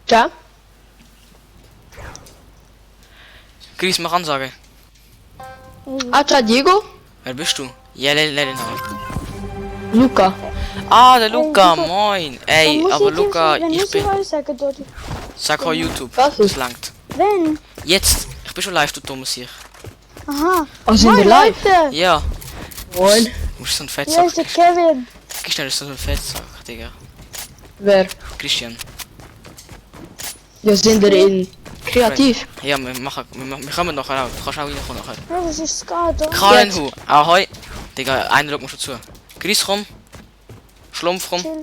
Ciao. Chris, mach Ansage. Ah, ciao Diego. Wer bist du? Ja, leider noch. Luca. Ah, der Luca, Luca. moin. Ey, aber Luca, ich bin... Sagen, dort. Sag mal YouTube. Was Das ist? langt. Wenn? Jetzt, ich bin schon live, du dummes hier. Aha. Oh, sind wir Moin, live? Leute. Ja. Moin. Du musst so ein Hier Fettsack. ist der Kevin. Geh schnell, das ist so ein Fettsack, Digga. Wer? Christian. Ja, sind wir in kreativ. Ja, wir kommen nachher auch. Du kannst auch reinkommen nachher. Ja, das ist Ska, da. Kalenhu, ahoi. Digga, einer schaut mir schon zu. Chris, komm. Schlumpf, komm. Chill.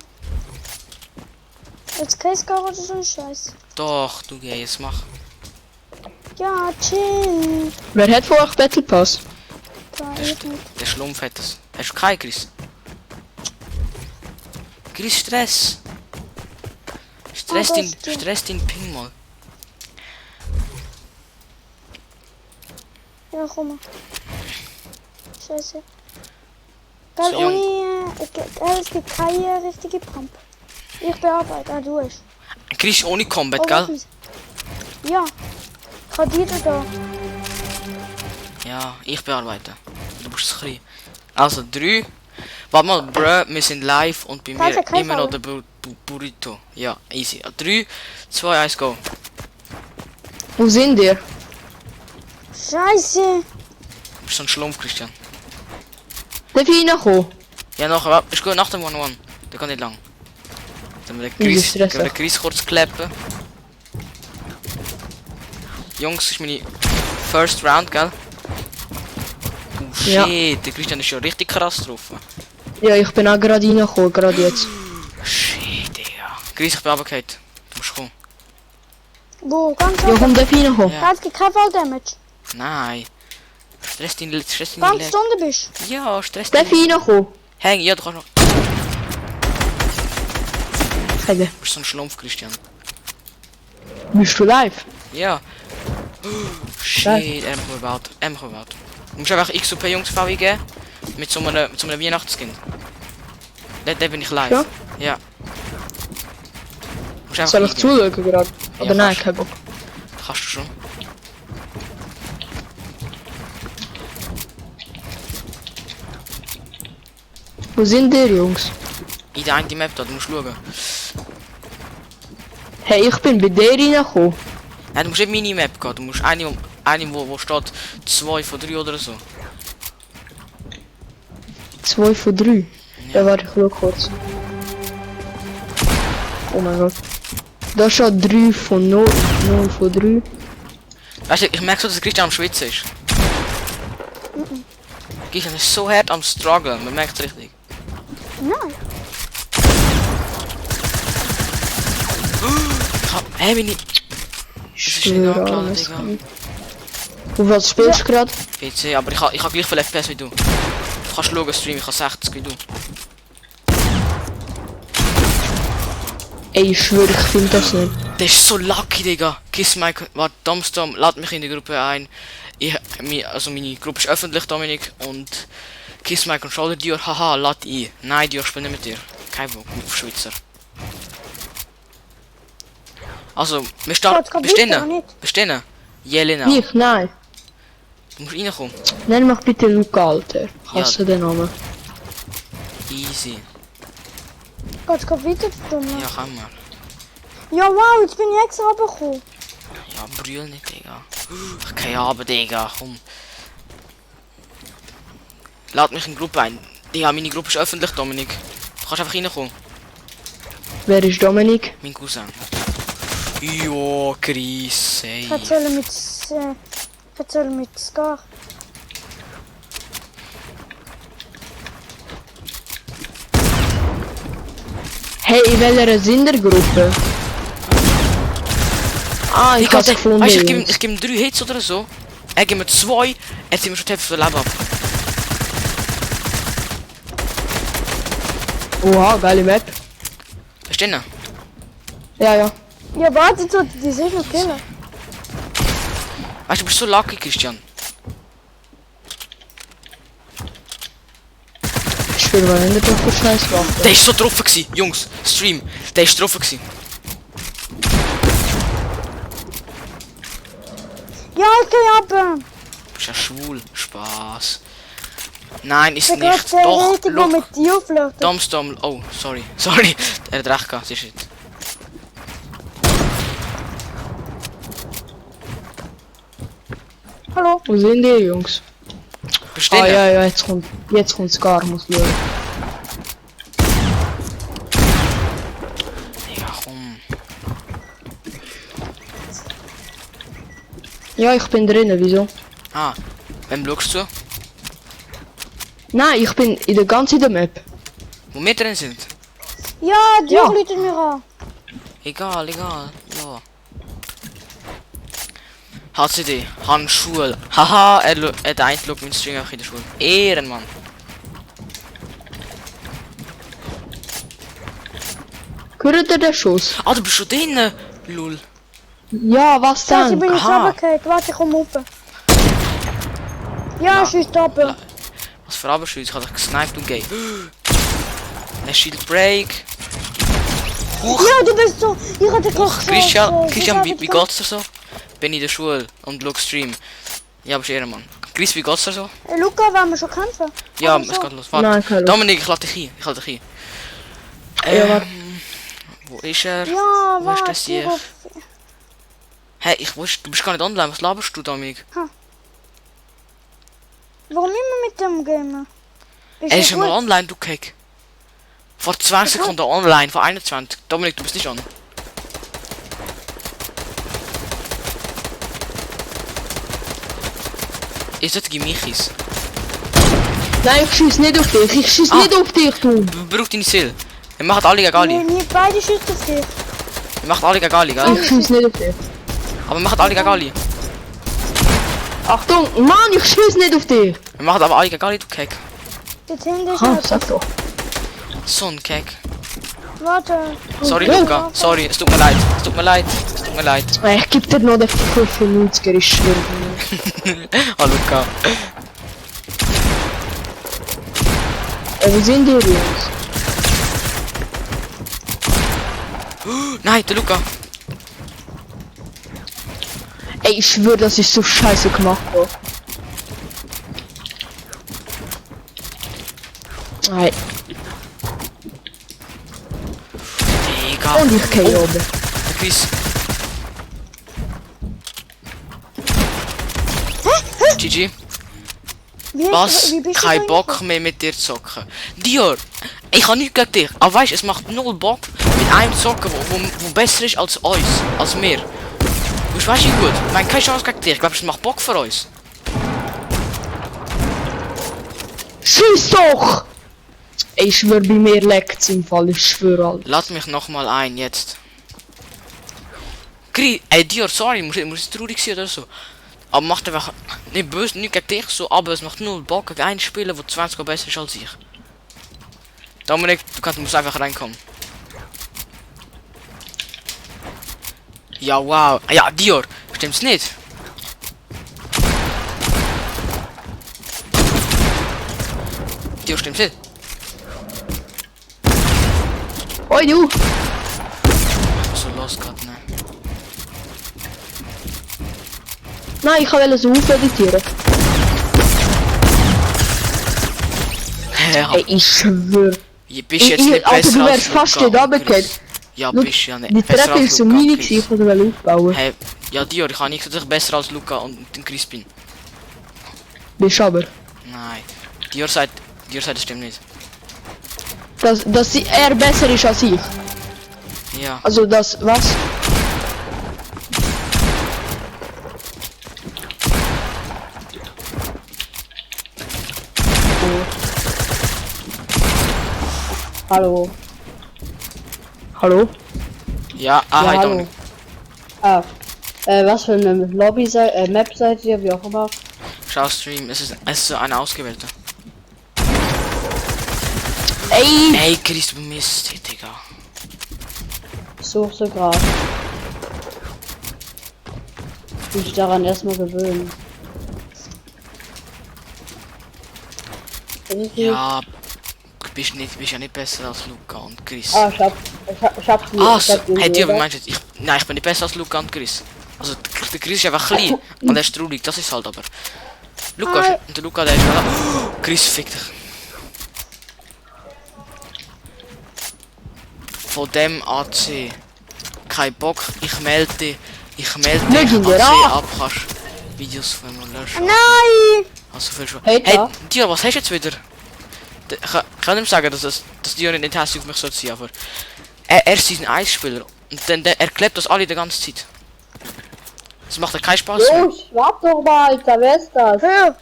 Jetzt kein Ska oder so ein Scheiß. Doch, du geh jetzt mach. Ja, chill. Wer hat vor euch Battle Pass? Da, Der, ich nicht. der Schlumpf hat das. Hast du keinen, Chris? Chris, Stress. Stress den Ping mal. Ja, komm mal. Scheiße. Geil, So, Jung. ohne... es gibt keine richtige Pump. Ich bearbeite, du hast. Chris ohne Combat, Oh, gell? was? Ja. Ich hab die da. Ja, ich bearbeite. Du musst es klein. Also 3. Warte mal, bruh, wir sind live und bei Da ist ja mir kein immer noch Fall. der Burrito. Ja, easy. 3, 2, 1, go. Wo sind ihr? Scheiße. Du bist so ein Schlumpf, Christian. Darf ich reinkommen? Ja, nachher, ist gut, nach dem 1-1. Der kann nicht lang. Dann wir den Chris, Stress. den Chris kurz klappen. Jungs, das ist meine First Round, gell? Oh shit, Ja. der Christian ist schon richtig krass drauf. Ja, ich bin auch gerade reingekommen, gerade jetzt. Shit, Digga. Chris, ich bin runtergefallen. Du musst kommen. Wo? Ganz Ja, komm, darf ich reinkommen? Ja. Da hat kein Fall Damage. Nein. Stress deine Ganz Stunde bist. Ja, Stress Darf ich reinkommen? Häng, ja, du kannst noch. Hey, Du bist so ein Schlumpf, Christian. bist du live? Ja. Shit, er macht gebaut. Du musst einfach XP Jungs VW geben. Mit so einem Weihnachtskind. Der bin ich live. Ja? Ja. Du musst einfach Soll ich eingeben. zuschauen gerade? Ja, Aber nein, kannst. kein Bock. Kannst du schon. Wo sind ihr, Jungs? In der einen Map da, du musst schauen. Hey, ich bin bei dir reingekommen. Nein, du musst nicht Minimap gehen. Du musst eine wo steht 2 von 3 oder so. 2 von 3. Ja, warte, ich schau kurz. Oh mein Gott. Da steht 3 von 0, 0 von 3. Weißt du, ich merke so, dass Christian am Schwitzen ist. Christian ist so hart am Struggle, man merkt es richtig. Nein. Hä, bin ich... Ich ist nicht schwöre angeladen, alles. Digga. Auf was spielst du gerade? PC, aber ich ha gleich viel FPS wie du. Du kannst schauen, Stream, ich habe 60 wie du. Ey, ich schwöre, ich finde das nicht. Der ist so lucky, Digga. Kiss Mike, warte, Domstom, lad mich in die Gruppe ein. Also meine Gruppe ist öffentlich, Dominik. Und Kiss Mike und Shoulder Dior, haha, lad ein. Nein, Dior, spiel nicht mit dir. Kein Bock, auf Schweizer. Also, wir starten. Gott, Bist du aber innen? nicht. Bist du innen? Jelena. Nicht, nein. Du musst reinkommen. Nenn mich bitte Luca, Alter. Ich hasse den Namen. Easy. Gott, es geht weiter, du Dumme. Ja, kann man. Ja, wow, jetzt bin ich extra runtergekommen. Ja, brüll nicht, Digga. Ach, keine Ahnung, Digga, komm. Lad mich in die Gruppe ein. Digga, meine Gruppe ist öffentlich, Dominik. Du kannst einfach reinkommen. Wer ist Dominik? Mein Cousin. Jo, Chris, ey. Ich erzähle mit Scar. Hey, in welcher Sindergruppe? Ah, ich hab's gefunden. Weißt du, Jungs. ich gebe ihm 3 Hits oder so. Er gibt mir 2. Er zieht mir schon die Hälfte von Leben ab. Oha, geile Map. Verstehen? Ja, ja. Ja, warte, die sind noch killen. Weißt du, du bist so lucky, Christian. Ich schwöre, was haben wir doch für Scheiß gemacht? Der ist so drauf gewesen, Jungs. Stream. Der ist drauf gewesen. Ja, ich geh ab. Du bist ja schwul. Spaß. Nein, ist Ich bin gerade nicht. sehr Doch, richtig, der look. mit dir flirtet. Domstom. Oh, sorry. Sorry. Er hat recht gehabt. Siehst du. Hallo. Wo sind die Jungs? Bist Ah du ja, ja, jetzt kommt Scar, muss schauen. Ja, komm. Ja, ich bin drinnen, wieso? Ah, wem schaust du? Nein, ich bin in der ganzen Map. Wo wir drin sind? Ja, die Ja. läutet mir an. Egal, egal. Ja. HCD, Handschuhe. Haha, er hat eingeloggt mit String auch in der Schule. Ehrenmann. Hört ihr den Schuss? Ah, du bist schon drin. Lul. Ja, was Ja, sie denn? bin jetzt Aha. runtergefallen. Warte, ich komm runter. Ja, La- schießt ab. la- Was für Abschüsse? Ich hab dich gesniped und gay. Ein Shield Break. Huch, Ja, du bist so. Ich hatte gerade Christian, Christian, wie geht's dir so? Bin in der Schule und schau Stream. Ja, bist Ehrenmann. Chris, wie geht's dir so? Hey, Luca, wollen wir schon kämpfen? Ja, Oder es so? geht los. Warte. Nein, keine Lust. Dominik, ich lade dich ein. Ich lade dich ein. Ja, warte. Äh, Wo ist er? Ja, Wo ist warte. das hier? Hey, ich wusste, du bist gar nicht online. Was laberst du, Dominik? Warum immer mit dem Gamer? Er ist ja schon mal gut. online, du Keck. Vor 20 Sekunden online, vor 21. Dominik, du bist nicht on. Ihr sollt Michis. Nein, ich schieß nicht auf dich. Ich schieß Ah. nicht auf dich, du. Braucht deine Ziel. Ihr macht alle Gali. Wir beide schießen auf dich. Ihr macht alle Gali, gell? Ich schieß nicht auf dich. Aber macht alle Gali. Achtung, Mann, ich schieß nicht auf dich. Ihr macht aber alle Gali, du Keck. Jetzt hinten ist Ah, er. sag doch. So ein Keck. Warte. Sorry, Ja. Luca. Sorry, es tut mir leid. Es tut mir leid. Es tut mir leid. Ich geb dir noch den 95er, ich schwöre. Oh, Luca. Wo sind die Jungs? Nein, der Luca. Ey, ich schwöre, das ist so scheiße gemacht, Bro. Nein. Egal. Und ich gehe oben. Der Chris. GG. Was? Wie bist du Kein da Bock mehr mit dir zu zocken. Dior, ich habe nichts gegen dich. Aber weißt, es macht null Bock mit einem zocken, wo besser ist als uns, als mir. Du weißt nicht gut. Ich meine, keine Chance gegen dich. Ich glaube, es macht Bock für uns. Schieß doch! Ey, ich schwöre, bei mir leckt's im Fall, ich schwöre, Alter. Lad mich nochmal ein, jetzt. Ey, Dior, sorry, muss ich traurig sein oder so. Aber macht einfach nicht böse, nicht gegen dich so, aber es macht null Bock gegen einen Spieler, der 20 Mal besser ist als ich. Dominik, musst einfach reinkommen. Ja, wow. Ja, Dior, stimmt's nicht? Dior, stimmt's nicht? Oi, du! So los grad, ne? Nein, ich wollte so aufeditieren. Ja, Ey, ich schwöre. bist jetzt nicht Alter, besser du als wärst fast Luca nicht und runtergefallen. Chris. Ja, Schau, bist ja nicht Die besser Treppe als ist so Luca und mini, Chris. ich wollte aufbauen. Hey, ja, Dior, ich habe nicht gesagt, dass ich besser als Luca und den Chris bin. Bist aber. Nein. Dior sagt, das stimmt nicht. Dass er besser ist als ich. Ja. Also das, was? Hallo. Hallo? Ja, hi Dominik. Ah, was für eine Lobby Map seid ihr, wie auch immer. Schau Stream, es ist so eine ausgewählte. Ey! Ey, Chris, du Mist, Digga. Such so grad. Mich daran erstmal gewöhnen. Irgendwie- Ja, bist ja nicht besser als Luca und Chris. Ah, ich hab die. Ah, ich so. hab die Hey, Dior, wie Bilder. meinst du jetzt? Nein, ich bin nicht besser als Luca und Chris. Also der Chris ist einfach klein und er ist traurig, das ist halt aber. Lukas, und der Luca der ist Chris fick dich. Von dem AC. Kein Bock, ich melde dich. Ich melde dich, Legendär, AC ab, kannst Videos von mir löschen. Nein! Also viel Spaß. Hey, Hey, da. Dio, was hast du jetzt wieder? Ich kann nicht sagen, dass Dio nicht hässlich auf mich soll sein, aber er ist ein Eisspieler und dann er klebt das alle die ganze Zeit. Das macht ja keinen Spaß mehr. Jungs, warte doch mal, Alter, wer ist das? Hör!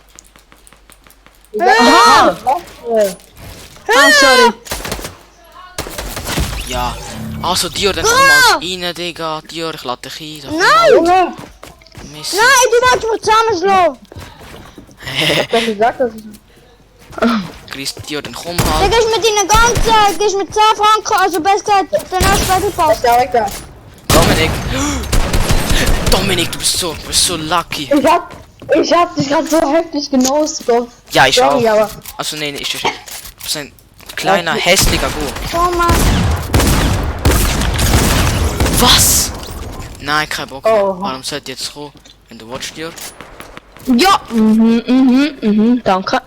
Aha! Ah, sorry. Ja. Also Dio, dann komm mal rein, Digga. Dio, ich lade dich ein. Nein! Junge, Mist. Nein, du wolltest mich zusammenschlagen! ich hab doch gesagt, dass ich... Chris, Dio, dann komm Dann halt. gehst du mit deinen ganzen, gehst mit 10 Franken, also besser den ersten Battle Pass. Ja, Alter. Dominik. Dominik, du bist so lucky. Ich hab dich gerade so heftig genoscoped. Ja, ich Sorry, auch. aber... Also nee, ich nicht. Du bist ein kleiner, hässlicher Go. Komm mal. Was? Nein, kein Bock. Oh. Warum seid ihr jetzt froh, wenn du watchst, Dio? Ja, danke.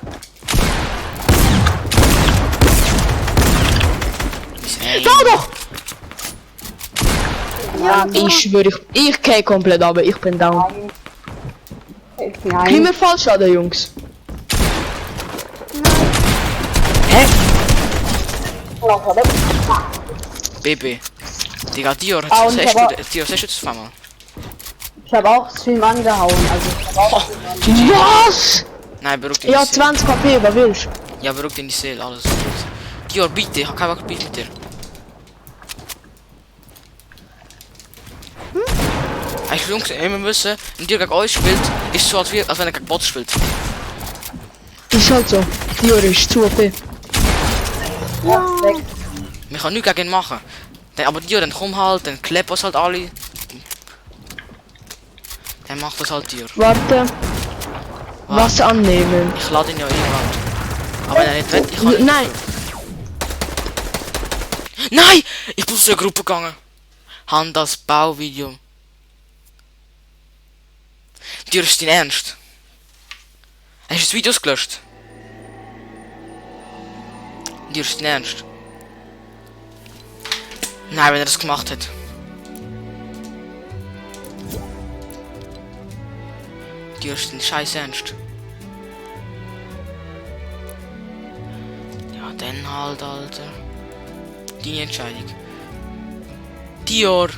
Hey. Doch! Ja, Ich schwöre, ich geh komplett ab, ich bin down. Kriegen Nein. wir Fallschaden, Jungs? Hä? Baby. Digga, Dio, Ah, und hast aber- du Dio, hast du das zweimal? Ich hab auch Stream angehauen, also... Ich hab auch Was? Nein, beruhig dich Ja, nicht. 20 KP, was willst du? Ja, beruhig dich nicht, Seele, alles gut. Dio, bitte, ich hab keinen Bock mit dir. Ich Jungs, immer müssen, wenn Dio gegen euch spielt, ist es so, als wenn er gegen Bots spielt. Ist halt so. Die Uhr ist zu OP. Ja, weg. Wir können nichts gegen ihn machen. Dann, aber Dio, dann komm halt, dann klebt was halt alle. Dann macht das halt Dio. Warte. Was annehmen? Ich lade ihn ja irgendwann. Aber wenn er nicht will, ich kann nicht. Nein. Nein! Ich bin aus der Gruppe gegangen. Han das Bauvideo. Dir ist dein Ernst? Hast du das Video gelöscht? Dir ist dein Ernst? Nein, wenn er das gemacht hat. Dir ist dein Scheiß Ernst. Ja, dann halt, Alter. Deine Entscheidung. Dior!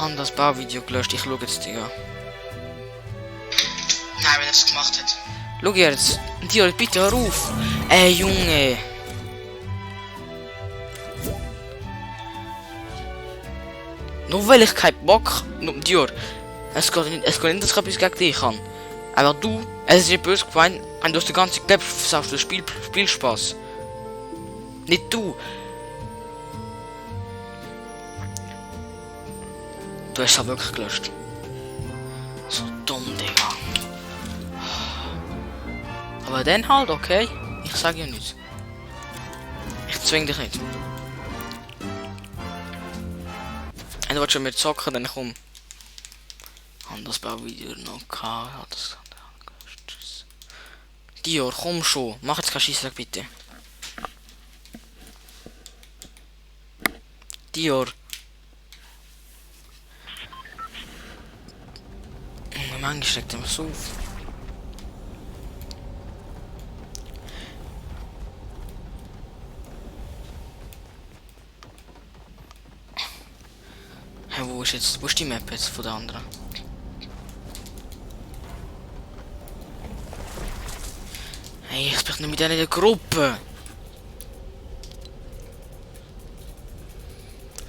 Han das Bauvideo gelöscht, ich schau jetzt, Digga. Nein, wenn er es gemacht hat. Schau jetzt. Dior, bitte hör auf. Ey, Junge. Nur weil ich keinen Bock... Dior. Es geht nicht, dass ich etwas gegen dich kann. Aber du, es ist nicht böse gemeint, und du hast die ganze Clip versaust, das Spielspaß. Nicht du. Du hast es wirklich gelöscht. So dumm, Digga. Aber dann halt, okay? Ich sag ja nichts. Ich zwing dich nicht. Und du willst schon mit zocken, dann komm. Anders Bauvideo noch hat das. Tschüss. Dior, komm schon. Mach jetzt keinen Scheissdreck, bitte. Dior. Manchmal steckt er mich so auf. Hey, wo ist die Map jetzt von der anderen? Hey, ich bin nicht mit denen in der Gruppe.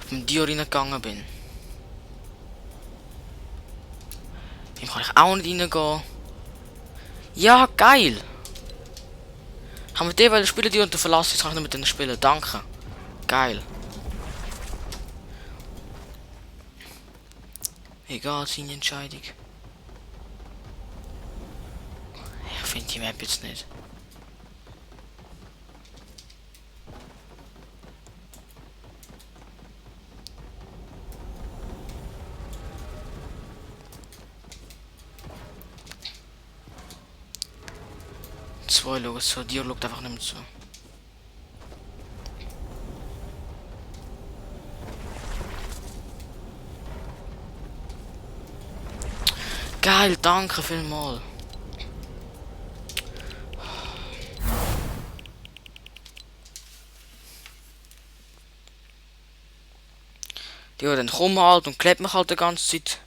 Ich mit Dior reingegangen bin. Dem kann ich auch nicht reingehen. Ja, geil. Haben wir die spielen, die und du verlassen, jetzt kann ich nicht mit denen spielen. Danke. Geil. Egal, seine Entscheidung. Ich finde die Map jetzt nicht. 2 schauen so, Dior schaut einfach nicht mehr zu. Geil, danke vielmals. Ja, dann komm halt und klebt mich halt die ganze Zeit.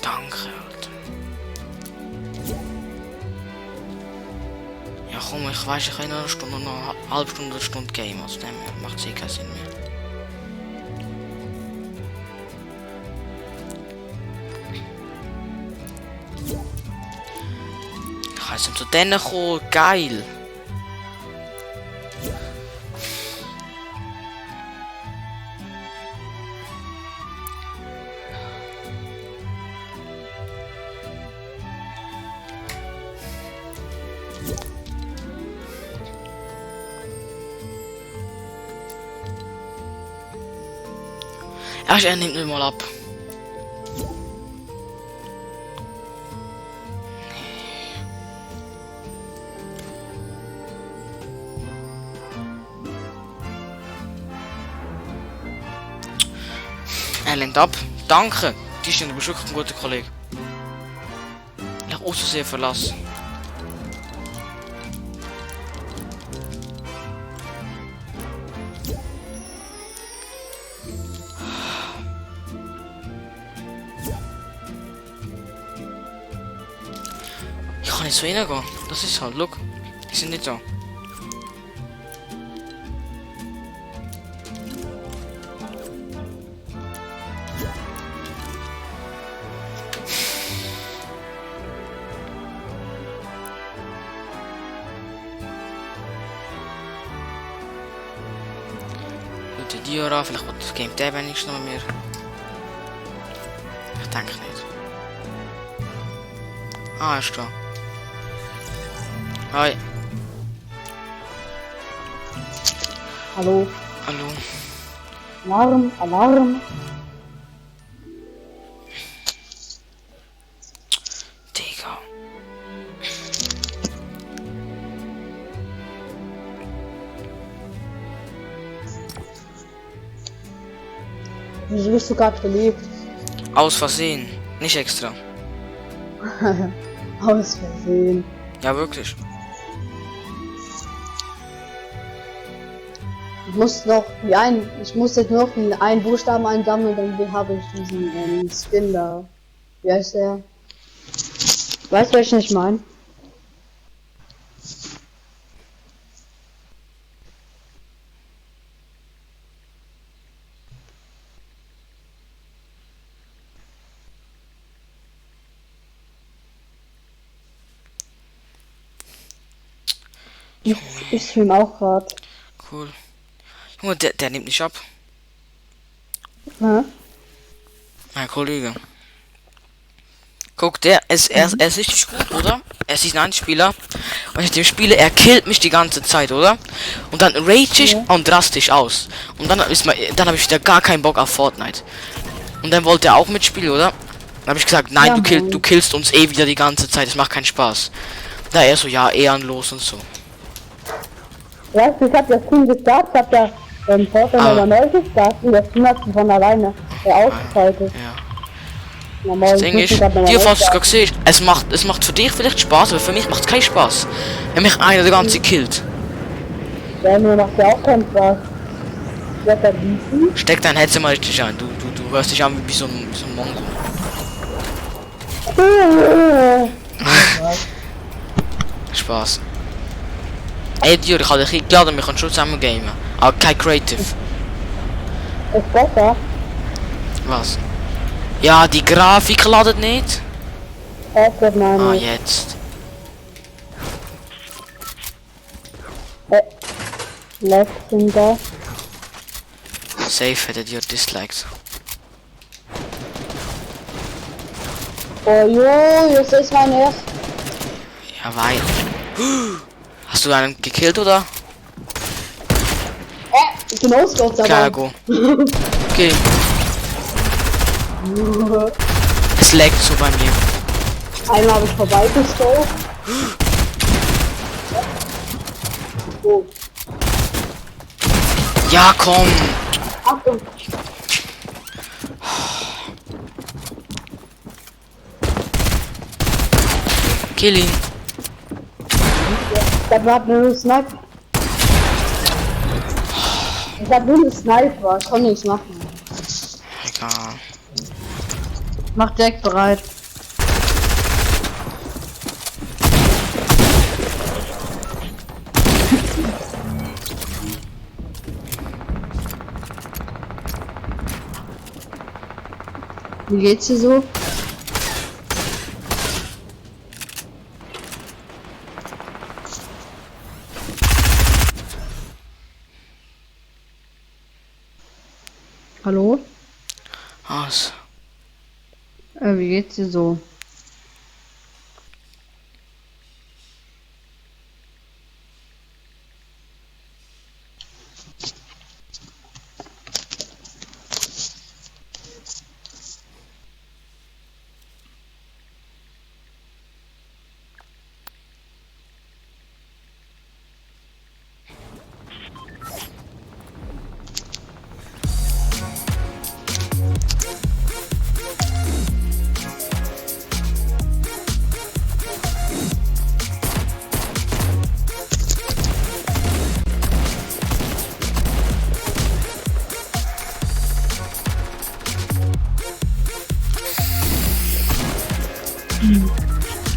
Danke, Alter. Ja komm, ich weiß, ich kann noch eine Stunde, noch eine halbe Stunde, eine Stunde game, also dem macht es eh keinen Sinn mehr. Ich kann jetzt zu denen kommen, geil. Ach, er nimmt mich mal ab. Er lenkt ab. Danke. Die ist du bist wirklich ein guter Kollege. Ich habe auch so sehr verlassen. Ich kann nicht so reingehen. Das ist halt, look. Die sind nicht da. Gut, die Diora, vielleicht wird das Game Tab wenigstens noch mehr. Ich denke nicht. Ah, ist klar. Hi. Hallo. Hallo. Alarm, Alarm. Digga. Wieso bist du gerade verliebt? Aus Versehen. Nicht extra. Aus Versehen. Ja, wirklich. Ich muss jetzt noch den einen Buchstaben einsammeln, dann habe ich diesen Skin da. Wie heißt der? Weißt du, was ich nicht meine? Ich stream auch gerade. Cool. Junge, der nimmt nicht ab. Ne? Mein Kollege. Guck, er ist richtig gut, oder? Er ist ein Spieler. Und ich dem spiele, er killt mich die ganze Zeit, oder? Und dann rage ich und drastisch aus. Und dann habe ich wieder gar keinen Bock auf Fortnite. Und dann wollte er auch mitspielen, oder? Dann habe ich gesagt, nein, Ja, du killst uns eh wieder die ganze Zeit, das macht keinen Spaß. Da er so, ja, ehrenlos und so. Ja, ich hab das Team gestartet, hab da Fortnite aber neu gestartet und das Team hat sich von alleine ausgeschaltet. Ja. Normal, Das Ding ist, dir falls du es gerade siehst, es macht für dich vielleicht Spaß, aber für mich macht es keinen Spaß. Wenn mich einer der ganze killt. Ja, mir macht ja auch keinen Spaß. Wird er bieten? Steck dein Headset mal richtig ein, du hörst dich an wie so ein Mongo. Spaß. Ey, Dior, ich habe dich eingeladen, wir können schon zusammen gamen. Aber kein Creative. Ist besser. Was? Ja, die Grafik ladet nicht. Das wird meine. Ah, jetzt. Letzten da. Safe hätte Dior disliked. Oh jo, jetzt ist mein erst. Ja, weil. Hast du einen gekillt, oder? Ich bin ausgeraubt, aber. Klar, go. Okay. Es laggt so bei mir. Einmal habe ich vorbeigestellt. Oh, Ja, komm! Achtung. Kill ihn. Das war nur ein Sniper. Ich hab nur einen Sniper, ich kann nichts machen. Egal. Mach Jack bereit. Wie geht's dir so? Hallo? Was? Wie geht's dir so?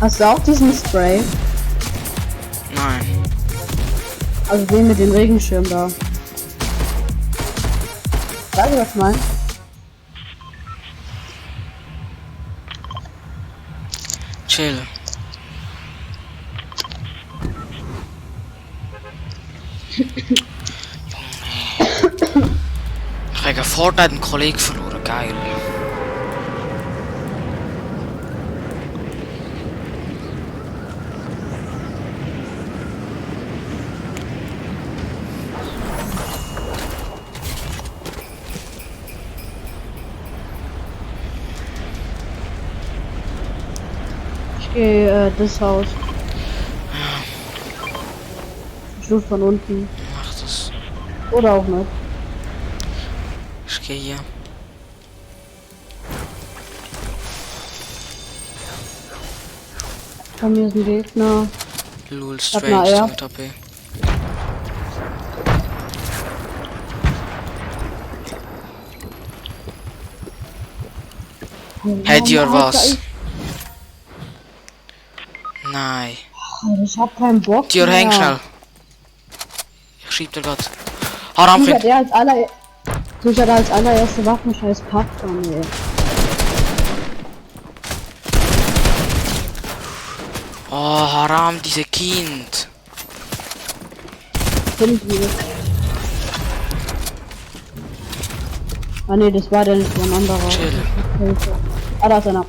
Hast du auch diesen Spray? Nein. Also den mit dem Regenschirm da. Weißt du, was ich meine? Chill. Junge. Ich habe Fortnite einen Kollegen verloren. Geil. Ich gehe das Haus. Ich rufe von unten. Mach das. Oder auch nicht. Ich gehe hier. Bei mir ist ein Gegner. Lul, mal, strange, ja. mit AP. Hey, Dior, was? Nein. Ich hab keinen Bock. Dior, mehr. häng schnell. Ich schieb dir grad. Haram, Du hat Kind. er als allererste Waffe scheiß Packung, ey. Oh, Haram, diese Kind. Find ich. Ah ne, das war der nicht, so ein anderer. Chill. Hilfe. Ah, da ist einer.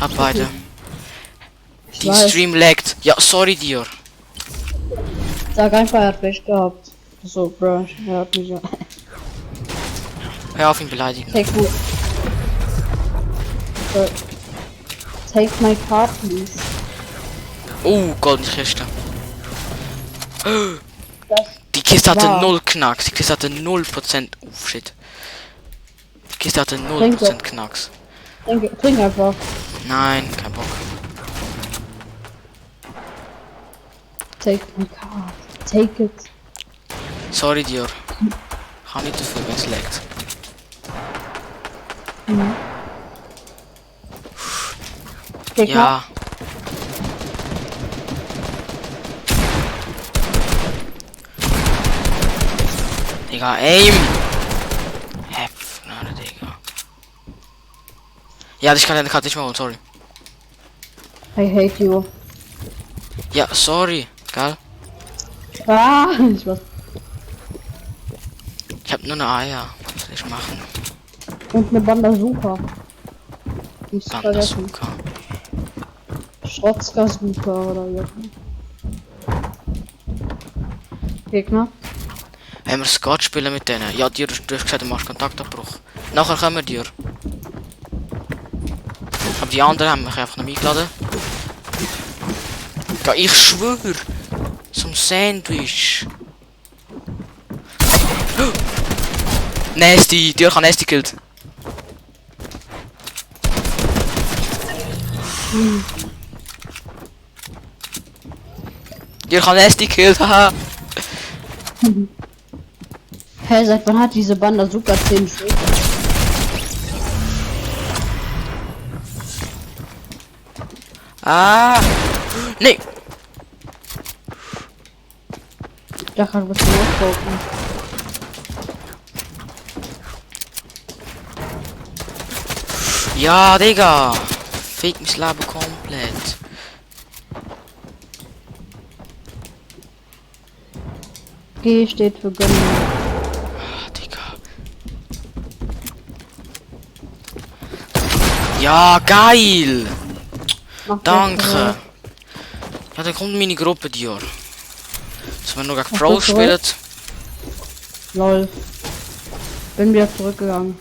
Hab beide. Ich Die weiß. Stream laggt. Ja, sorry, Dior. Sag einfach, er hat Pech gehabt. So, bro, er hat mich ja. Hör auf ihn beleidigen. Take my... Take my car, please. Oh, goldene Kiste. Das Die Kiste hatte war- 0 Knacks. Die Kiste hatte 0%. Oh, shit. Die Kiste hatte Trink 0% doch. Knacks. Trink einfach. Nein, kein Bock. Take my car. Take it. Sorry, Dior. Ga niet te veel, wenn es laggt. Gegner. Ja. Digga, aim! Hefner, Digga. Ja, ich kann deine Karte nicht mehr holen, sorry. I hate you. Ja, sorry. Geil. Ah, ich was. Ich hab nur eine Eier. Was soll ich machen? Und eine Bandazooka. Nicht vergessen. Bandasuka. Schrotzkasuka oder wie auch immer. Gegner. Wenn wir Skat spielen mit denen. Ja, dir, du hast gesagt, du machst Kontaktabbruch. Nachher kommen wir dir. Aber die anderen haben mich einfach nicht eingeladen. Ja, ich schwör. Zum Sandwich. Nasty, die kann Nasty killt. Die kann Nasty killt, haha. Hä, seit wann hat diese Bazooka 10 Stück? Ah. Nee. Da kann was losgucken. Ja, Digga. Fick mein Leben komplett. G steht für Gönnen. Ah, Digga. Ja, geil. Mach Danke. Ja, dann kommt meine Gruppe, Dior. Dass wir noch gegen Ach, Pros so, spielen. Lol. Bin wieder zurückgegangen.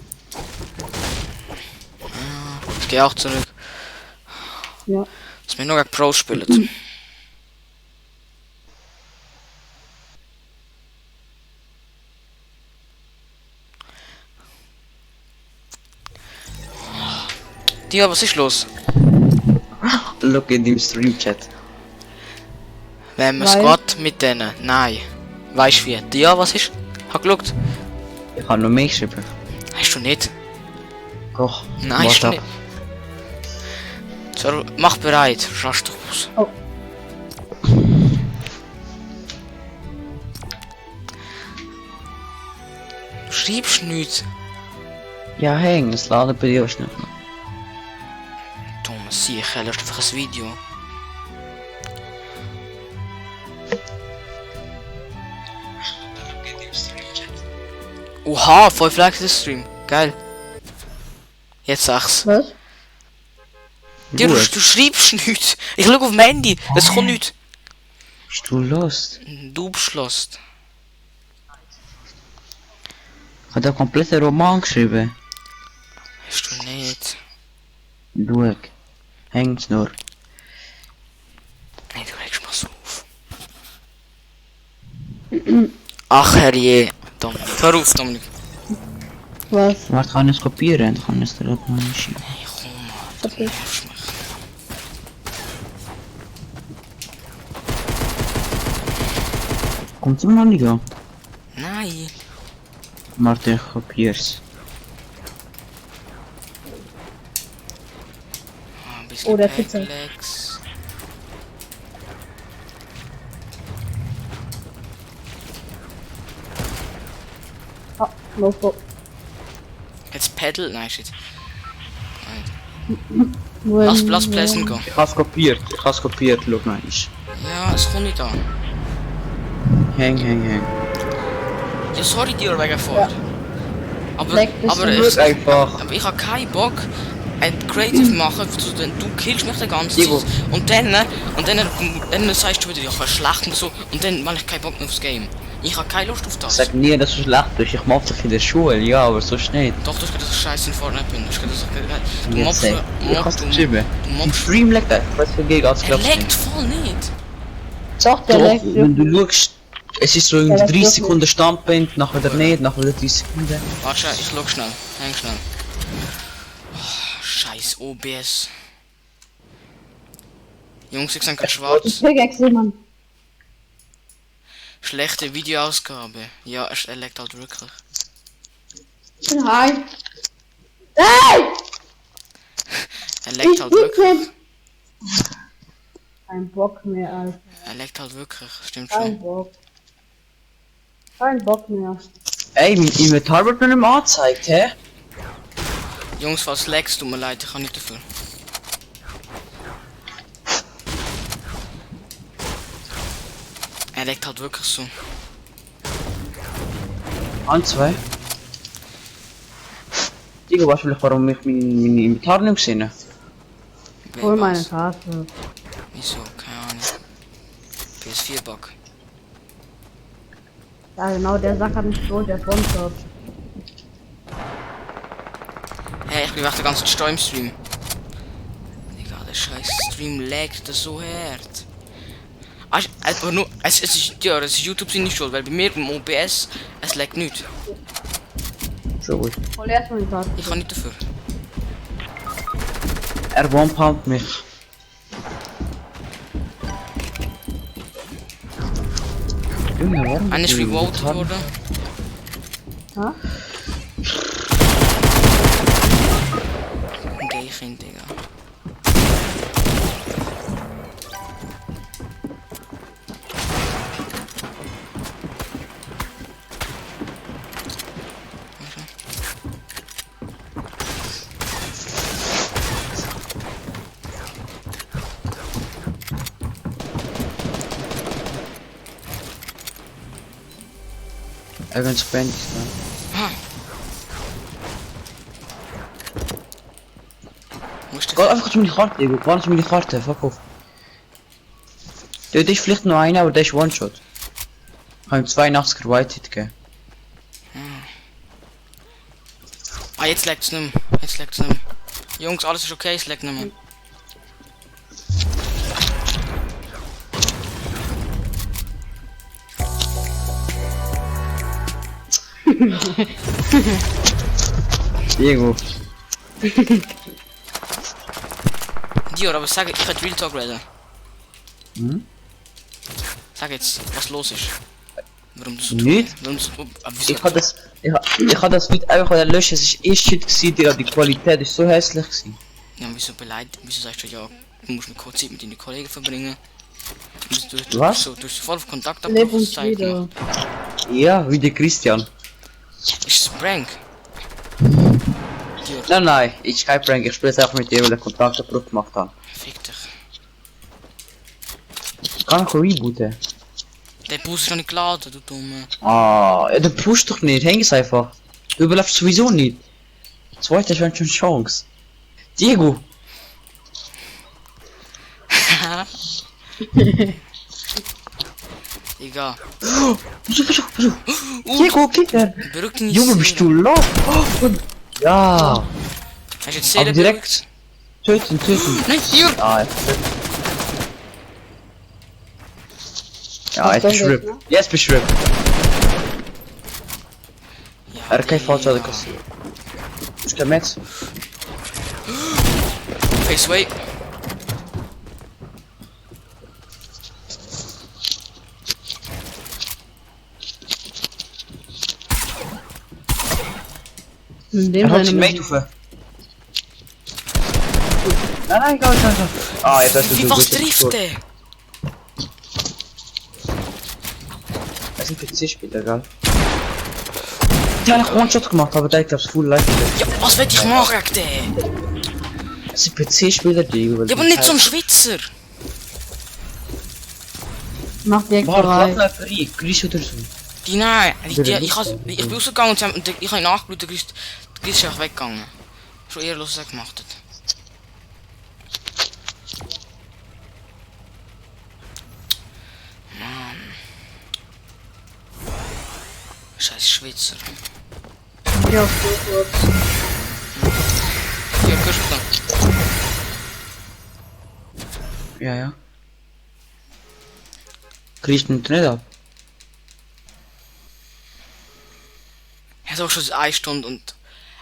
Ich gehe auch zurück. Ja. Dass wir noch gegen Pros spielen. Dior, was ist los? Look in dem Stream-Chat. Wenn wir Weil- Squad mit denen? Nein. Weißt du wie? Dior, was ist? Hab geschaut. Ich kann noch mehr geschrieben. Hast du nicht? Doch. Nein, hast du WhatsApp. nicht. So, mach bereit. Rasch doch aus. Oh. Du schreibst nichts. Ja, häng, es laden bei dir schnell. Thomas, sicher, lass einfach ein Video. Oha, 5 Likes ist Stream. Geil. Jetzt sag's. Was? Du, du schreibst nichts. Ich schau auf mein Handy. Es kommt nichts. Bist du lost? Du beschlossen. Ich habe da kompletten Roman geschrieben. Hast du nicht. Du, häng's nur. Nein, du regst mal so auf. Ach herrje. Dominik. Hör auf, Dominik. Was? Warte, kann ich es kopieren? Dann kann ich es dir auch mal schicken. Hey, komm mal. Du nervst mich. Kommt immer noch nicht an? Nein. Warte, ich kopier's. Ein bisschen Oh, der Pizza. Packlex. Ah, no go. Jetzt Pedal? Nein, shit. Wenn- Lass Pleasant gehen. Ich hab's kopiert, schau mal. Ja, es kommt nicht an. Häng. Ja, sorry dir wegen Ford. Aber, Leck dich aber, so es, Einfach. aber ich habe keinen Bock, ein Creative machen, so, du killst mich die ganze Zeit. Ivo. Und dann sagst du wieder, ja, ich war schlecht und so. Und dann mache ich keinen Bock mehr aufs Game. Ich habe keine Lust auf das. Sag nie, dass du schlecht bist. Ich mach dich in der Schule, ja, aber so schnell. Doch, du hast gesagt, dass ich scheiße in Fortnite bin. Du hast gesagt, dass du Jetzt mobst sag. mich. Ich hab's geschrieben. Du Im mobst Stream leckt er. Was für Gig als Er glaubst leckt voll nicht. Doch, der Doch, leckt wenn du schaust, es ist so in Ja, das 30 wirklich. Sekunden Standbild, nachher wieder nicht, nachher wieder 30 Sekunden. Warte, ich schau schnell. Häng schnell. Oh, scheiß OBS. Jungs, ich sag gerade schwarz. Pickaxe, Mann. Schlechte Videoausgabe. Ja, er leckt halt wirklich. Hi. Hey! Er leckt halt wirklich. bin kein Bock mehr, Alter. Er leckt halt wirklich. Stimmt Kein schon. Bock. Kein Bock mehr. Ey, mein Inventar wird mir nicht mehr angezeigt, hä? Jungs, was leckst, tut mir leid, ich kann nicht dafür. Er leckt halt wirklich so. 1, 2. Digga, weißt du vielleicht, warum ich mein Inventar nicht gesehen habe? Hol Was? meine Karte. Wieso? Keine Ahnung. PS4-Bug. Ja genau, der Sack hat mich geholt, der ist One-Shot. Hey, ich bin weg der ganze Stau im Stream. Digga, der scheiß Stream laggt das so hart. Einfach nur, es ist YouTube sind nicht schuld, weil bei mir im OBS, es laggt nicht. Schon gut. Hol erstmal die Karte. Ich kann nicht dafür. Er one-pumpt mich. Junge, warum? Einer ist revoted worden. Ha? Gay Kind, Digga. Er will spenden, ne? Musst du Geh einfach zu mir die Karte, Digga. Geh zu mir die Karte, fuck off. Der ist vielleicht nur einer, aber der ist One-Shot. Ich habe ihm 82er White-Hit gegeben. Ah, jetzt lagt's nicht mehr. Jetzt lagt's nicht mehr. Jungs, alles ist okay, es laggt nicht mehr. Diego. Dior, aber sag, ich hätte Real Talk reden. Hm? Sag jetzt, was los ist. Warum du so Nicht? Warum du so, aber wieso? Ich hab das Video einfach löschen, es ist shit gewesen, Digga, die Qualität ist so hässlich gewesen. Ja, wieso beleidigt? Wieso sagst du ja, du musst eine kurze Zeit mit deinen Kollegen verbringen? Was? Du hast voll auf Kontakt Lebenslieder. gemacht. Ja, wie der Christian. Ist es ein Prank? Dior, Nein, ich kein Prank, ich spiele es einfach mit dir, weil der Kontakt Pro gemacht hat. fick dich. Kann ich rebooten? Der Bus ist noch nicht geladen, du Dumme. Ah, ja, du pusht doch nicht, häng es einfach. Du überlebst sowieso nicht. Zweite ist schon eine Chance. Diego! Egal. Versuch. Diego, Kinder! Berückt nicht. Junge, bist du los? Oh, ja! Hast du jetzt Aber Seele direkt töten. Nein, Dior! Ah, ja, jetzt bist du RIP. Jetzt bist du RIP. Ja, Er hat kein Digga. Fahrzeug kassiert. Ist der Metz? Face away. In dem Er hat Sinne. sich Mate auf. Nein, egal. Ah, jetzt hast du Wie was trifft der? Das ist ein PC-Spieler, gell? Die haben einen One-Shot gemacht, aber der hat glaub's full life. Ja, was will ich machen gegen den? Das ist ein PC-Spieler, die Ja, aber nicht so ein Schweizer. Mach direkt Warte, bereit. lass mal rein. Grüß oder so. Die nein, ich bin rausgegangen und ich habe nachgeschaut, der Chris ist einfach weggegangen. Schon ehrlos, was er gemacht hat. Mann. Scheiß Schweizer. Ja, gut. Ja, hörst du dann? Ja. Kriegst du nicht ab? Ich habe auch schon 1 Stunde und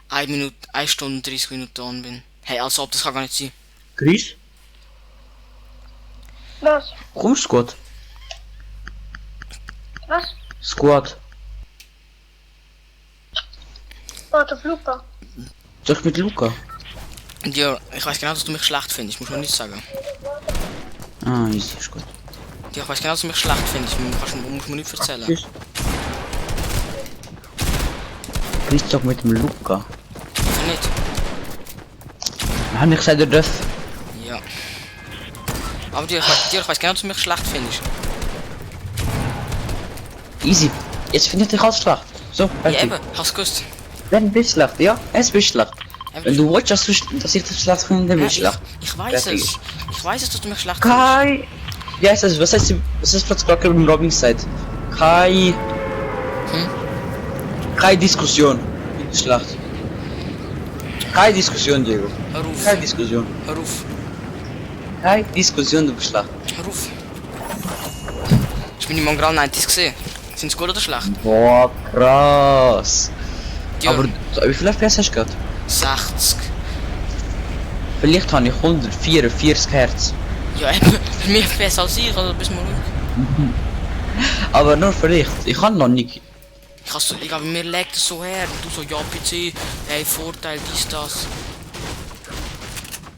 1 Stunde und 30 Minuten an bin. Hey, als ob, das kann gar nicht sein. Chris? Was? Kommst du gut? Was? Squad. Warte, auf Luca. Sag mit Luca. Ja, ich weiß genau, dass du mich schlecht findest, muss man nicht sagen. Ah, easy, ist gut. Ja, ich weiß genau, dass du mich schlecht findest, muss man nicht erzählen. Chris. Chris doch mit dem Luca. Oder nicht? Hab ich gesagt, er darf. Ja. Aber dir, ich weiß genau, dass du mich schlecht findest. Easy. Jetzt findet dich alles schlecht. So, Ja, fertig. eben, hast du gewusst. Wenn bist du schlecht, ja? Es bist schlecht. Eben, Wenn du willst, dass ich das schlecht finde, dann ja, bist du schlecht. ich weiß Fertig. es. Ich weiß es, dass du mich schlecht Kai! Wie heißt das? Was heißt das gerade im Robin gesagt? Kai. Keine Diskussion. Schlecht. Keine Diskussion, Diego. Hör auf. Keine Diskussion. Hör auf. Keine Diskussion, du bist schlecht. Hör auf. Ich bin die Mongrel 90s gesehen. Sind sie gut oder schlecht? Boah, krass. Ja, Aber wie viel FPS hast du gerade? 60. Vielleicht habe ich 144 Hertz. Ja, eben. Mehr FPS als ich, also bis mal schauen. Aber nur vielleicht. Ich kann noch nicht. Ich habe mir legt es so her. Du so, ja, PC, hey, Vorteil, dies, das.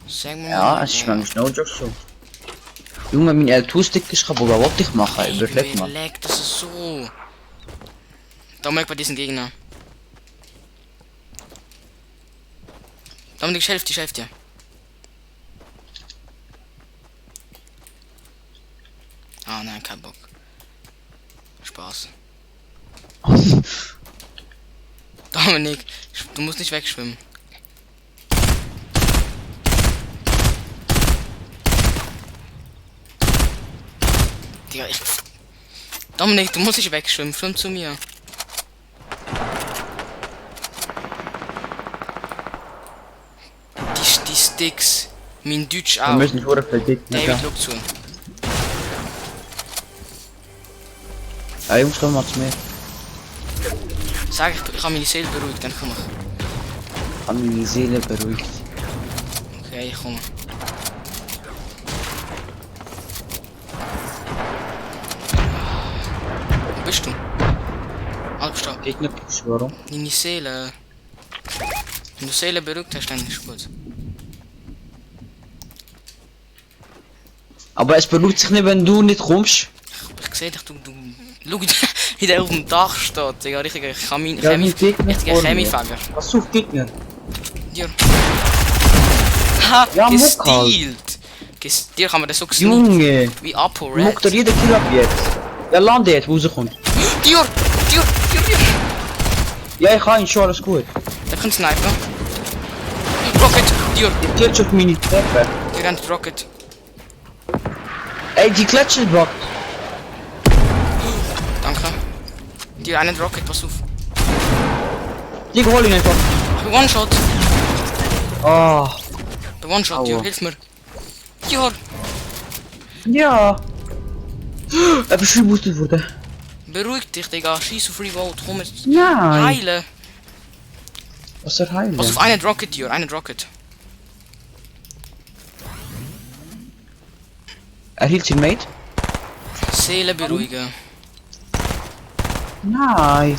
Sag mir Ja, mal, es ist manchmal no joke so. Junge, mein L2-Stick ist kaputt, was wollte ich machen? Hey, Überleg wer mal. legt das so? Dominik bei diesen Gegner. Dominik, ich helf dir. Ah nein, kein Bock. Spaß. Dominik, du musst nicht wegschwimmen. Digga, Dominik, du musst nicht wegschwimmen, schwimm zu mir. Die Sticks, mein Deutsch Wir auch. müssen nicht verdient. David, schau zu. Ja, Jungs, komm mal zu mir. Sag ich habe meine Seele beruhigt, dann komm ich. Hab meine Seele beruhigt. Okay, ich komme. Wo bist du? Ah, bist du. Gegner push, warum? Deine Seele. Wenn du Seele beruhigt hast, dann ist gut. Aber es beruhigt sich nicht, wenn du nicht kommst. Ich sehe dich, du. Schau, wie der auf dem Dach steht, Digga, richtiger Ja, mein Gegner richtiger vor mir. Chemiefäger. Was sucht Gegner? Dir. Ha! Ja, muck gestealt! Dir kann man das so gesneakt. Junge! Wie Apo Muck dir Red. jeder Kill ab jetzt. Ja, lande jetzt, wo rauskommt. Dir! Ja, ich kann ihn schon, alles gut. Der kann snipen. Rocket! Dir! Ich kill schon meine Treppe. Dir rennt Rocket. Ey, die Kletsche blockt. Danke. Dir einen Rocket, pass auf. Die hol ihn einfach. One-Shot! Oh. Der One-Shot, Aua. Dir, hilf mir. Dir! Ja. Er ist schon boosted worden. Beruhig dich, Digga. Schieß auf Revolt. Komm jetzt. Nein. Heile. Was er heilen? Pass auf einen Rocket, Dir. Einen Rocket. Er hielt sein Mate? Seele beruhigen. Nein.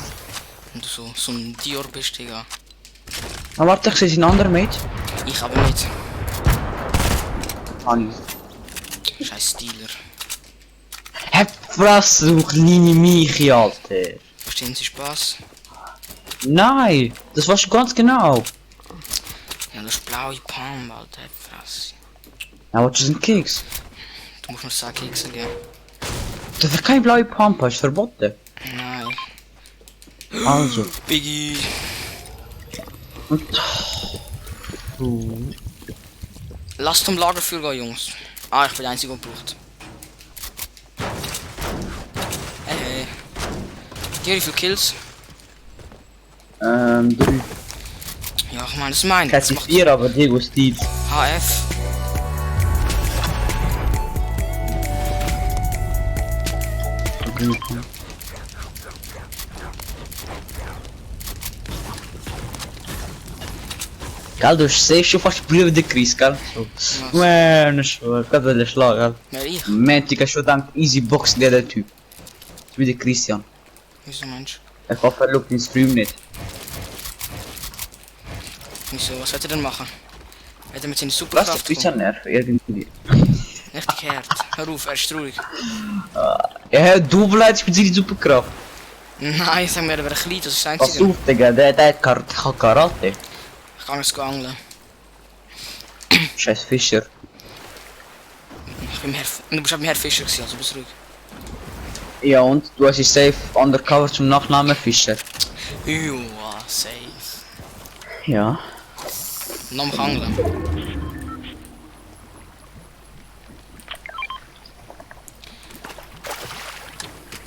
Und du so ein Dior bist, Digga. Maar warte, ich sehe seinen anderen Mate. Ich aber nicht. Anni. Scheiß Stealer. Hep Fresse, du kleine Michi, Alter. Verstehen Sie Spaß? Nein, das warst du ganz genau. Ja, das ist blaue Palm, Alter. Fresse. Ja, was ist ein Keks? Du musst mir sagen, Kekse geben. Das ist kein blaue Pampa, ist verboten. Nein. Also. Biggie. Lasst zum Lagerfeuer gehen, Jungs. Ah, ich bin der Einzige, der braucht. Hey. Dir, wie viele Kills? 3. Ja, ich meine, das ist mein. Ich Das hätte macht 4, aber Diego Steve. HF. Gell, du hast schon fast Brüder der Chris, gell? So. Mano, schon, cadê ele schlag, gell? Wer ich? Moment, ich schon gedacht, easy box der Typ. Ich bin der Christian. Wieso, Mensch? Ich hoffe, er schaut den Stream nicht. Wieso, was wird er denn machen? Wird er mit seiner Lass Superkraft das Christian nerven, irgendwie. Nicht gekehrt. Hör auf, er ist traurig. Ja, du beleidigst mit seiner Superkraft. Nein, sag mir, er wäre klein, das ist das Pass Einzige. auf, Digga, der hat Karate. Ich kann es angeln. Scheiß Fischer. Ich bin du bist eben Herr Fischer gewesen, also bist ruhig. Ja, und du hast dich safe undercover zum Nachnamen Fischer. Joa, safe. Ja. Noch mal angeln.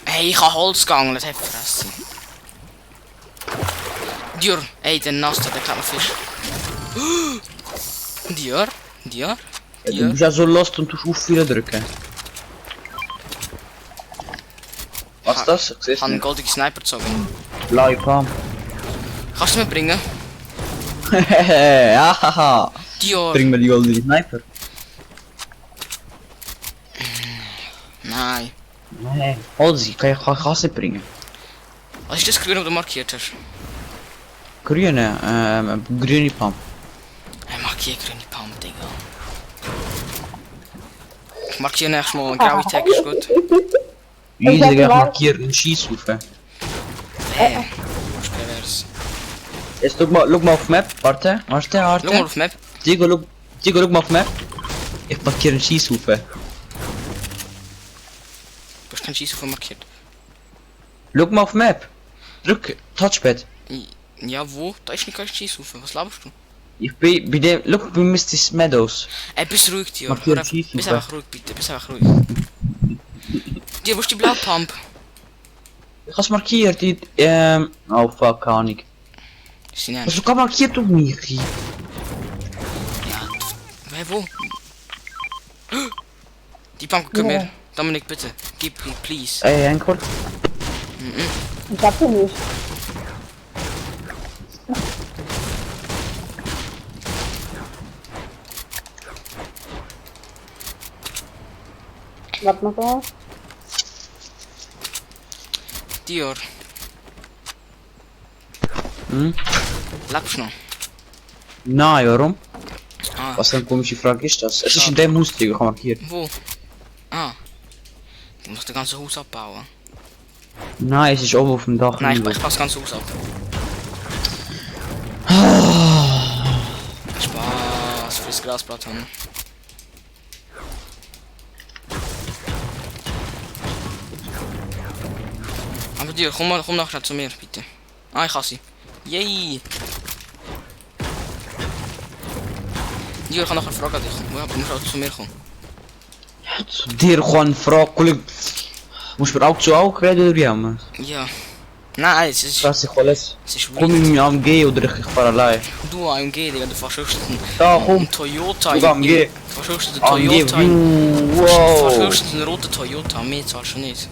Hey, ich habe Holz geangelt, hey, fressen. Dior, ey, der Nasta, der kleine Fisch. Dior, Dior, Du Dior. bist ja so lost und tust auf viele drücken. Was ist das? Ich Ich habe einen nicht. goldenen Sniper gezogen. Blaue Palm. Kannst du mir bringen? ja, haha. Dior. Bring mir die goldene Sniper. Nein. Nee. Hol sie, kann ich sie bringen. Was ist das grün, was du markiert hast? Grüne Palm. Ich markiere grüne Pump, Digga. Ich markiere nächstes Mal einen graue Tag, ist gut. Jeder hab markiert einen Schießhaufen. Was pervers. Jetzt schau mal auf Map. Warte. Schau mal auf Map. Diego, schau mal auf Map. Ich markiere einen Schießhaufen. Du hast keinen Schieß auf markiert. Schau mal auf Map. Drück Touchpad. Ja, wo? Da ist nicht kein Schieß auf. Was laberst du? Ich bin bei dem. Schau bei Mr. Meadows. Ey, bist ruhig, Dior. Markier Hör auf. Schieß Bist auf. einfach ruhig, bitte. Bist einfach ruhig. Dior, wo ist die blaue Pump? Ich hab's markiert. Oh fuck, keine Ahnung. Ist sie nicht? Hast du gar markiert auf mich? Ja. Hey, wo? Die Pump, komm her. Dominik, bitte. Gib mir, please. Ey, Encore. Ich hab sie nicht. Warte mal da. Dior, Hm? lebst du noch? Nein, warum? Ah, Was für eine komische Frage ist das? Es ist in dem Haus, Digga, ich hab markiert. wo? Ah. Du musst das ganze Haus abbauen. Nein, es ist oben auf dem Dach. Nein, irgendwo. ich passe das ganze Haus ab. Spaß, fürs Grasblatt haben. Aber Dior, komm nachher zu mir, bitte. Ah, ich habe sie. Yay! Dior, ich kann nachher fragen dich. Du musst auch zu mir kommen. Zu dir gewoon Frage. Musst du mir auch zu Auge reden oder ja, man? Ja. Nein, es ist Das ist alles. weird. Komm in mein AMG oder ich fahr allein. Du AMG, Digga, du fährst höchstens Da, komm. einen Toyota. Du AMG. Du fährst höchstens einen AMG, Toyota. Du fährst wow. höchstens einen roten Toyota. Mehr zahlst du nicht.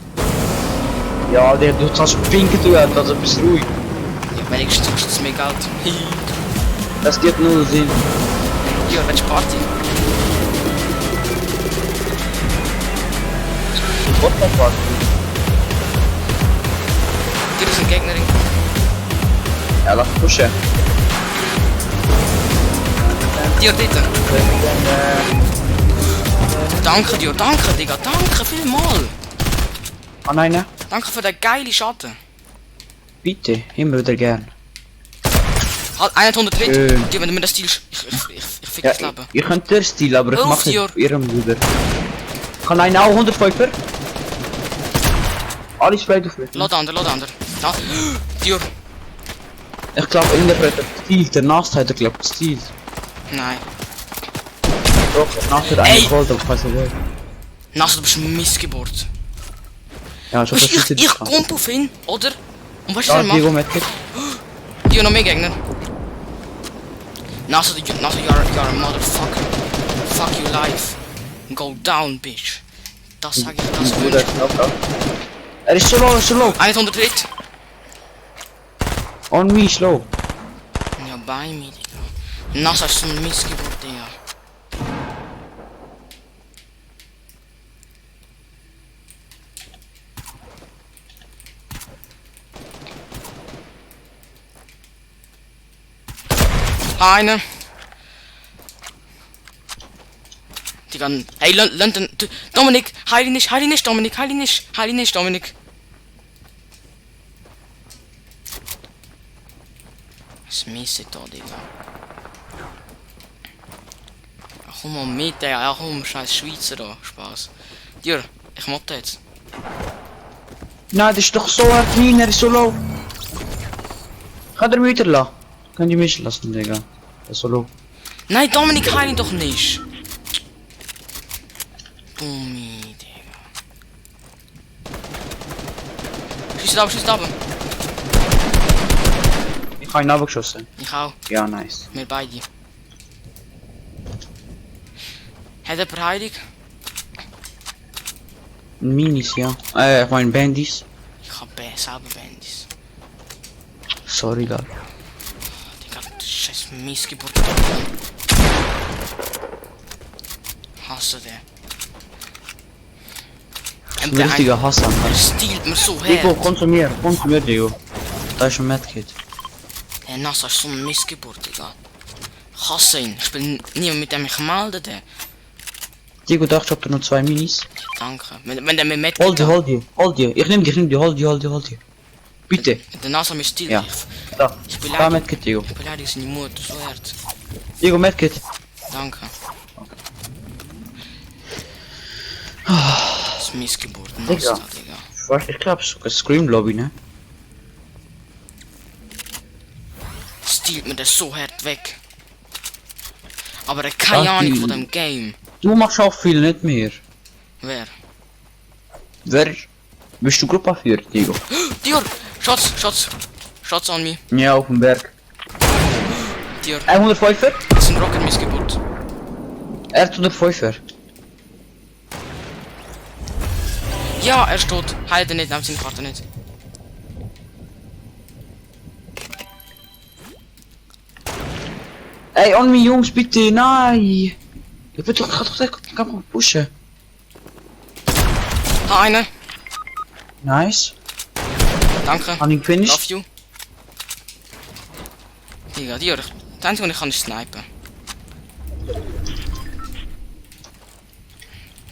Ja, der du zahlst pinken, du hast also bist ruhig. Ja, wenigstens kostet es mehr Geld. Das gibt null Sinn. Ja, welche Party? What the fuck? Hier ist ein Gegnerin. Ja, lass pushen. Dior, dort. Danke, Dior, danke, Digga, danke vielmal. Ah nein, ne? Danke für den geilen Schatten. Bitte, immer wieder gern. Halt, 100 Tritt. Schön. Dior, wenn du mir das stiehlst, ich fick Ja, das Leben. ihr könnt der Stil, aber ich Hör auf, mach nicht Dior. auf ihrem Bruder. Kann einer auch 105er? Alles vielleicht auf mich. Lass ander. Da. Dior. Ich glaube, in der Stil, der Nast hat er glaubt Stil. Nein. Doch, der Nast hat Ey. einen geholt, aber ich weiß nicht wer. Nass, du bist eine Missgeburt. Ja, schon Weißt, versteht ich komm auf ihn, oder? Und weißt du, was Ja, er Diego macht? mit dir. Dior, noch mehr Gegner. Nasa, you're a motherfucker. Fuck your life. Go down, bitch. Das sag ich, das Bruder, wünsch. Er ist so low. 100 Tritt. On me, slow. Ja, bei mir, Digga. Nasa ist so eine Missgeburt, Digga. Eine. Digga, hey, London. Dominik, heil ihn nicht, Dominik, heil ihn nicht, Dominik. Was mäßig da, Digga. Ach, komm mal mit, Digga. Ach, komm, scheiß Schweizer da. Spaß. Dior, ich motte jetzt. Nein, das ist doch so hart klein, er ist so low. Kann er wieder lassen? Kann die mich lassen, Digga. Er ist so low. Nein, Dominik, heil ihn doch nicht. Dummi, Digga. Schieß da, Ich hab ihn abgeschossen. Ich auch. Ja, nice. Wir beide. Hat jemand Heilig? Minis, ja. Ich mein Bandys. Ich hab selber Bandys. Sorry, Gott. Die ganze scheiß Missgeburt. Hasse den. Ein richtiger Hassan. Der stiehlt mir so Diego, her. komm zu mir, Diego. Da ist ein Medkit. Der Nasa ist so eine Missgeburt, Digga. Ich hasse ihn. Ich bin niemand mit dem ich melde. Der. Diego, dachte ich hab da noch 2 Minis. Danke. Wenn der mir mit. Hold die. Ich nehm die, hold die. Bitte. Der Nasa mir stiehlt. Ja. Da. Ich Da Medkit, Diego. beleidige seine Mutter so hart. Diego, Medkit. Danke. Das ist Missgeburt. Digga. Nasa, Digga. Ich glaub, sogar Scream Lobby, ne? Stiehlt mir das so hart weg. Aber er hat keine Ach, Ahnung die- von dem Game. Du machst auch viel, nicht mehr. Wer? Wer? Bist du Gruppe 4, Diego? Dior! Shots on me. Ja, auf dem Berg. Dior. 105er? Das ist ein Rocket Missgeburt. Er hat 105er. Ja, er ist tot. Heide nicht, nehmt seine Karte nicht. Ey, on me Jungs, bitte, nein! Ich bin doch, kann man pushen. Eine. Nice. Danke. Habe ich finished? Love you. Digga, Dior. Das Einzige, was ich kann, ist snipen.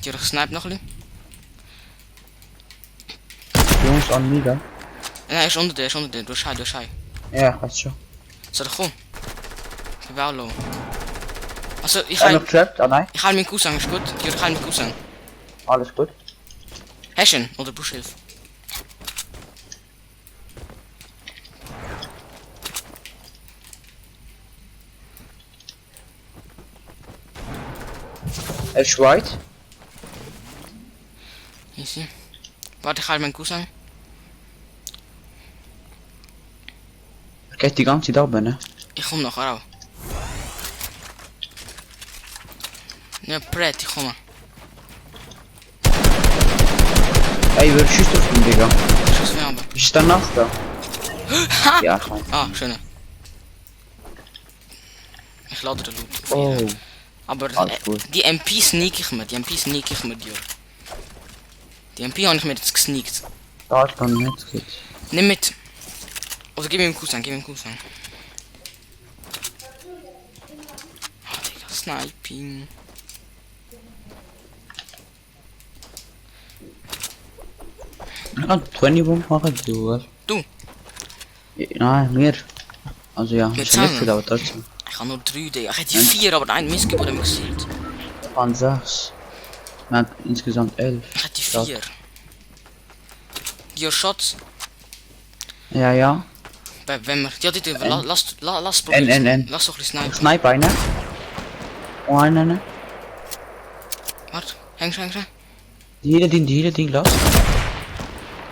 Dior, ich snipe noch ein bisschen. Jungs, on me, da. Nein, er ist unter dir. Du hast High. Ja, weiß schon. Soll ich kommen? Ich bin auch low. Also, ich Er noch heil trapped? Ah, nein. meinen Cousin, ist gut? Dior, ich heil meinen Cousin. Alles gut. Hast du ihn? Oder Buschhilfe? Er ist white. Easy. Warte, ich heil meinen Cousin. Er geht die ganze Zeit runter, ne? Ich komm nachher auch. Ja, Brett, ich komme. Ey, wer schießt auf ihn, Digga? Schuss wir haben. Ist der Nacht da? Ja, ich mein. Ah, schön. Ich lade den Loot. Oh. Aber Alles gut. die MP sneak ich mir, Dior. Die MP habe ich mir jetzt gesneakt. Da ist dann nicht geht. Nimm mit. Oder gib mir einen Cousin, Ah, Digga, Sniping. Ich kann 20 Bomb machen, du, was? Du? Nein, mehr. Also ja, Mit ist ja nicht Zahlen? viel, aber trotzdem. Ich habe nur 3, Digga. Ich hätte 4, aber ein Missgeburt habe ich gesehen. Ich kann 6. Wir haben insgesamt 11. Ich hätte Ja. 4. Dior Shots. Ja. Wenn wir. Ja, dit, lass N. probieren. Lass doch ein snipen. Sniper eine. Oh, eine. Warte, häng schon. Die hele Ding, lass.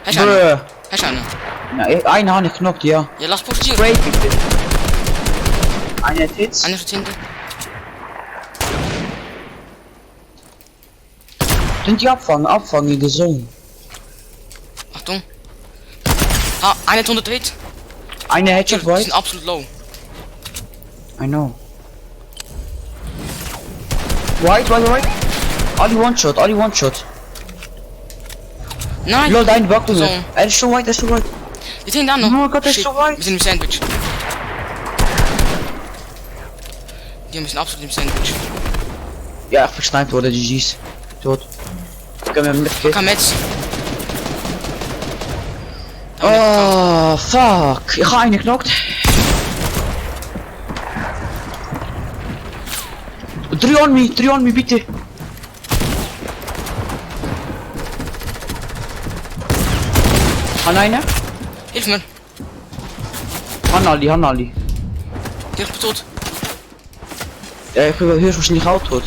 Hast du einen? Bruh. Hast du einen? Ja, eine habe ich knockt, ja. Ja, lass push Dior. Break bitte. Eine hat Hits. Einer von hinten. Sind die abfangen in der Zone. Achtung. Ah, einer hat 100 Hit. Eine Die Headshot sind white. absolut low. I know. White. Ali one shot. Nein! Lol, dein Back So. Er ist so white. Die sind da noch. Oh Gott, er ist Shit, so weit. Wir sind im Sandwich. Die müssen absolut im Sandwich. Ja, ich versniped worden, GG's. Tot. Ich kann mir nicht Komm jetzt. Oh, fuck. Ich habe einen knockt. 3 on me, bitte. Han eine? Hilf mir. Han Ali. Die ist tot. Ja, ich bin höchstwahrscheinlich auch tot.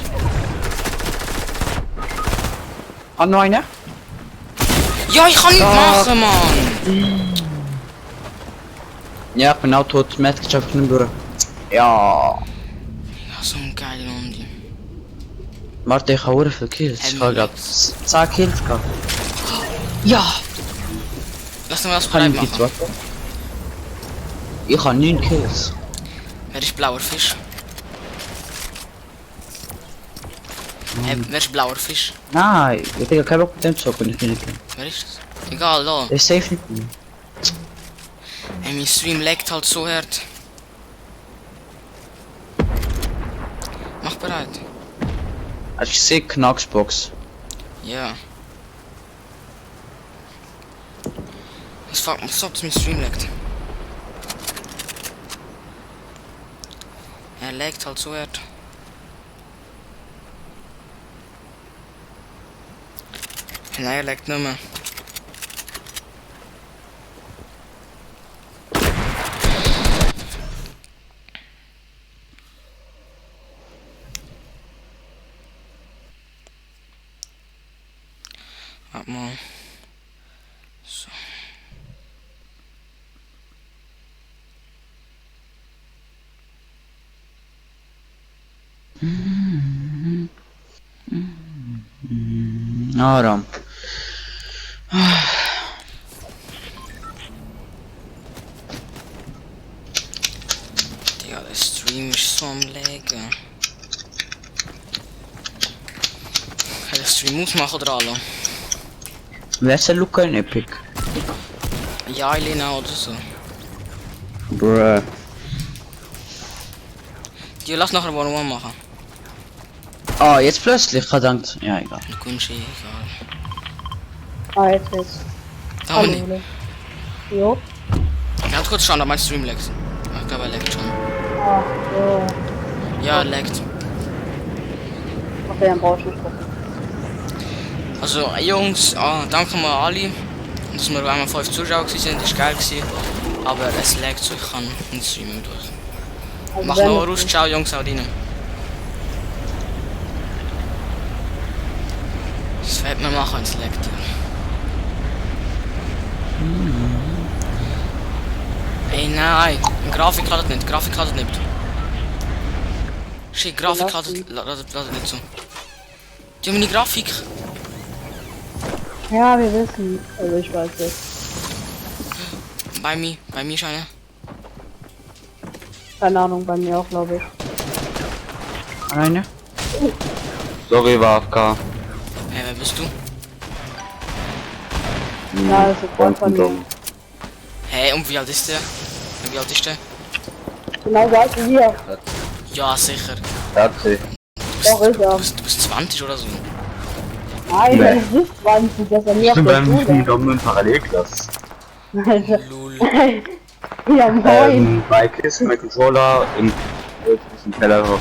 Han noch eine? Ja, ich kann nicht Ja. machen, Mann. Ja, ich bin auch tot. Matt geht einfach nicht durch. Ja. Ja, so ein geiler Undi. Warte, ich habe viele Kills. Ich habe gerade 10 Kills gehabt. Ja! Lass uns das Kann bereit ich nicht machen. warten? Ich habe 9 Kills. Wer ist blauer Fisch? Wer ist blauer Fisch? Nein, ich habe keinen Bock mit dem zu zocken, ich bin nicht. Wer ist das? Egal, da. Der ist safe nicht mehr. Ey, mein Stream laggt halt so hart. Mach bereit. Hast du gesehen, Knacksbox? Ja. Was fuck, was ob es mein Stream laggt? Er laggt halt so hart. Nein, er laggt nicht mehr. Warte mal. So. Aram. Digga, der Stream ist so am Laggen. Kann der Stream ausmachen oder alle? Wer ist der Luca in Epic? Ja, Elena oder so. Bruh. Die lass nachher One-on-One machen. Ah, jetzt plötzlich, verdammt. Ja, egal. Mit Kunshi, egal. Ah, jetzt. Da haben wir nicht. Hallo. Jo. Ganz kurz schauen, ob mein Stream laggt. Ich glaube, er laggt schon. Ah, jo. Ja, er laggt. Okay, dann brauchst du nicht gucken. Also, Jungs, danke mal alle. Dass wir einmal 5 Zuschauer sind, das war geil gewesen. Aber es laggt so, ich kann nicht streamen durch. Also Mach wenn noch es- raus, ciao Jungs, haut rein. Das wird man machen, wenn es laggt. Ey, nein, Grafik ladet nicht, Grafik ladet nicht. Shit, Grafik ladet nicht so. Die haben meine Grafik. Ja, wir wissen. Also ich weiß es. Bei mir ist eine. Keine Ahnung, bei mir auch, glaube ich. Eine? Sorry, war AFK. Hey, wer bist du? Ja, das ist voll von mir. Hey, und wie alt ist der? Wie alt ist der? Genau gleich wie wir. Ja, sicher. Tatsächlich. Doch, ist er. Du bist 20 oder so. Nein, das ist nicht 20, das ist ja nie auf der Schule. Domin Parallelklasse. Also, Lul. ja, moin. Bei Kiss, mein Controller im Teller.